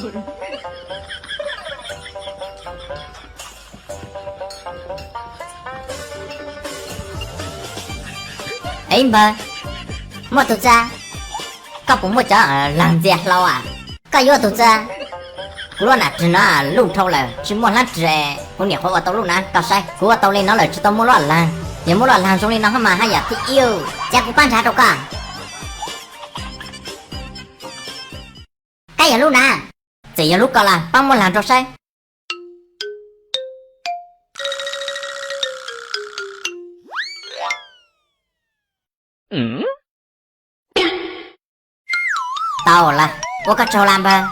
Ib npawg, muaj tus txawj, koj puas muaj cov leeg ntxias hlau a? Koj yuav tus txawj? Kuv lub nam rwg no luj dhau lawm, tsis muaj hlab rwg, kuv nyuam qhuav ua tau lub nav rau saib. Kuv ua tau li no lawm tsis tau muaj lub leeg, yog muaj lub leeg zoo li no hab mas haj yam thib ib. Cia kuv pab nrhav rau koj. Koj yog lub nav, txawm yog lub ko los pab muab leeg rau saib. Tau lawm, ua koj tsaug lawm npawg.